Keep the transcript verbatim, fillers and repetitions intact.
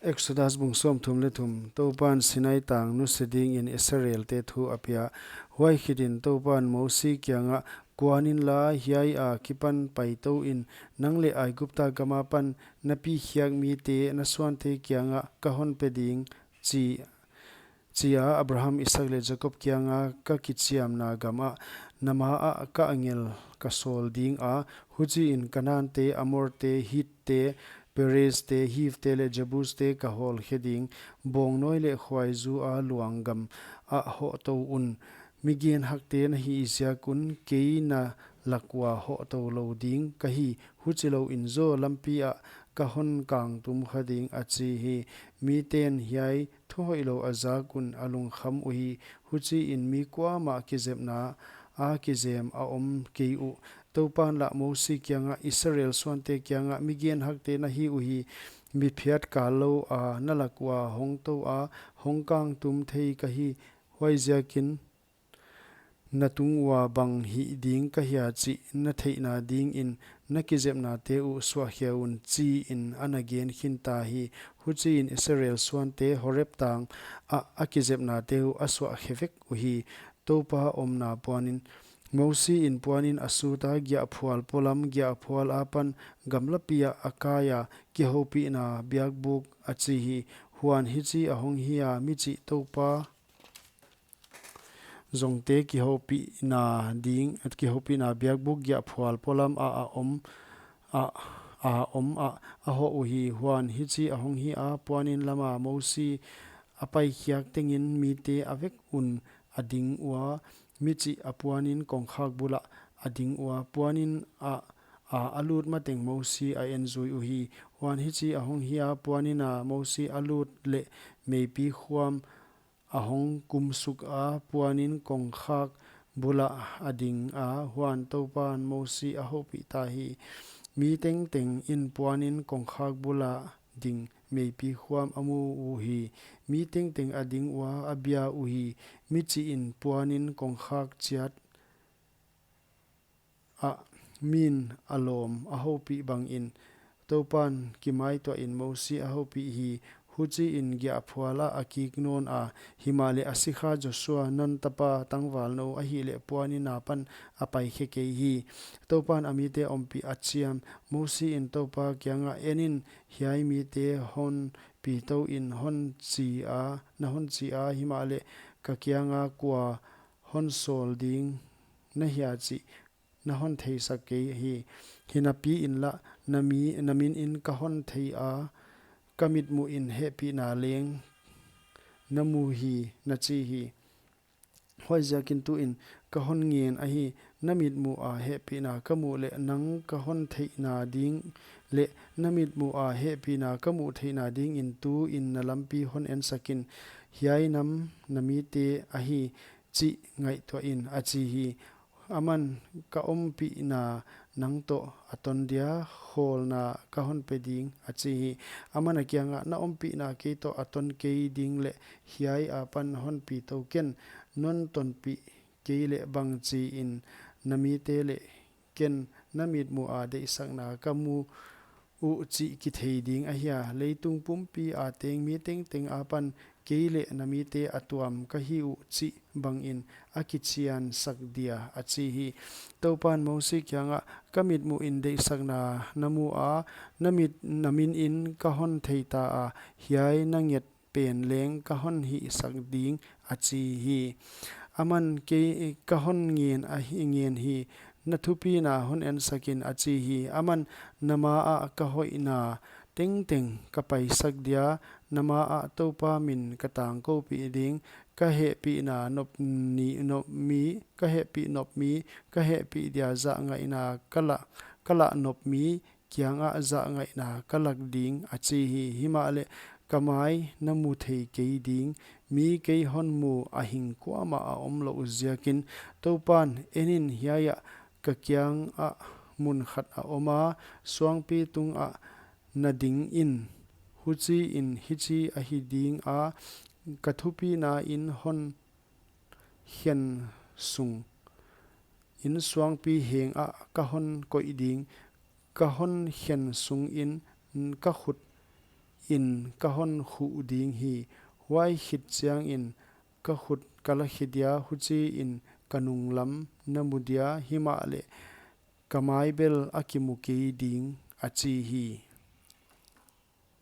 Exodus bung sawmthum leh thum. Toupan Sinai tang nusia dingin Israelte thu a pia. Huai khitin Toupan Mosi kiangah, Kuan inla, hiai akipan paitou in, nang leh Aigupta gam apan na pi khiak mite na suante kiangah ka hon pe ding, chi, chia Abraham, Isaak leh Jakob kianga ka kichiamna gamah na maah ka angel ka sawl dinga, huchiin Kanaante, Amorte, Hitte, Perizte, Hivte leh Jebuste ka hawlkhe ding. Bawngnawi leh khuaiju a luang gam ah hohtou un. Mi genhakte na hih ziak un kei na lak ua hohtou lou ding ka hi, huchilouin zaw lampi ah ka hon kangtum kha ding, a chi hi. Miten hiai thu hoihlou a zak un a lungkham uhi, huchiin mi kuamah kizepna a kizem a om kei uh. Toupan lah Mosi kiangah, Israel suante kiangah, Mi genhakte na hi uhi, mi phiat kal lou a na lak ua hong tou a, hong kangtum thei ka hi, huaiziakin na tung ua bang hih ding ka hia chih na theihna dingin na kizepnate uh suahkhia un, chiin a na gen khinta hi. Huchiin Israel suante Horeb tang ah a kizepnate uh a suahkhe vek uhi. Toupa omna puanin. Mosi in puanin a suta, Giahphual polam, giahphual apan gamlapi ah a kaia, kihoupihna biakbuk, a chi hi. Huan hichi a hong hi a, Mi chih Toupa zongte kihoupihna ding, kihoupihna biakbuk giahphual polam ah a om, a, a om ah a hoh uhi. Huan hichi a hong hi a, puanin lama Mosi a paikhiak tengin mite a vek un a ding ua, mi chih a puanin kongkhak bulah a ding ua, puanin ah a, a lut mateng Mosi a enzui uhi. Huan hichi a hong hi a, puanin a Mosi a lut leh meipi khuam a hong kumsuk a, puanin kongkhak bulah a ding a, huan Toupan Mosi a houpih ta hi. Mi tengteng in puanin kongkhak bulah ding meipi khuam a mu uhi. Mi tengteng a ding ua a bia uhi. Mi chihin puanin kongkhak chiat ah min a lawm a houpih bangin Toupan kimaituahin Mosi a houpih hi. Huchiin giahphual ah a kik nawn a, himahleh a sikha Joshua, Nun tapa tangvalnou ahihleh puanin apan a paikhe kei hi. Toupan a mite ompih a chiam. Mosi in Toupa kiangah, En in, hiai mite hon pi tou in hon chi a, na hon chi a, himahleh ka kianga kua hon sawl ding na hia chih na hon theisak kei hi. Hinapi inlah na mi, na minin ka hon thei a, ka mitmuhin hehpihna leng na mu hi, na chi hi. Huaiziakin tuin ka hon ngen ahi, na mitmuh a hehpihna ka muh leh nang ka hon theihna ding leh na mitmuh a hehpihna ka muh theihna dingin tuin na lampi hon ensak in. Hiai nam na mite ahi chih ngaihtuah in, a chi hi. Aman, Ka ompihna nang toh a ton dia, khawlna ka hon pe ding, a chi hi. Aman a kiangah, Na ompihna kei toh a ton kei ding leh hiai apan hon pi tou ken. Non tonpih kei leh bangchiin na mite leh ken na mitmuh a deihsakna ka mu uh chih kithei ding ahia? Leitung pumpi a teng mi tengteng apan kei leh na mite a tuam ka hi uh chih bangin a kichiansak dia, a chi hi. Toupan Mosi kiangah, Ka mitmuhin deihsakna na mu a, na mit, na minin ka hon thei ta a, hiai na nget pen leng ka hon hihsak ding, a chi hi. Aman, Kei ka hon ngen ahi, ngen hi, na thupina hon ensak in, a chi hi. Aman, Na maah ka hoihna tengteng ka paisak dia, na maah Toupa min ka tangkoupih ding, ka hehpihna nop ni, nop mi, ka hehpih nop mi, ka hehpih dia zahngaihna ka lah, ka lah nop mi kiangah zahngaihna ka lak ding, a chi hi. Himahleh ka mai na mu thei kei ding, mi kei hon mu a hing kuamah a om louh ziakin. Toupan, En in, hiai ah ka kiangah mun khat a om a, suangpi tungah na ding in, huchiin hichi ahi ding a, ka thupina in hon khen sung in suangpi hengah ka hon koih ding, ka hon khen sungin ka khut in ka hon khuh ding hi. Huai khit chiangin ka khut ka la khe dia, huchiin ka nunglam na mu dia, himahleh ka mai bel a kimu kei ding, a chi hi.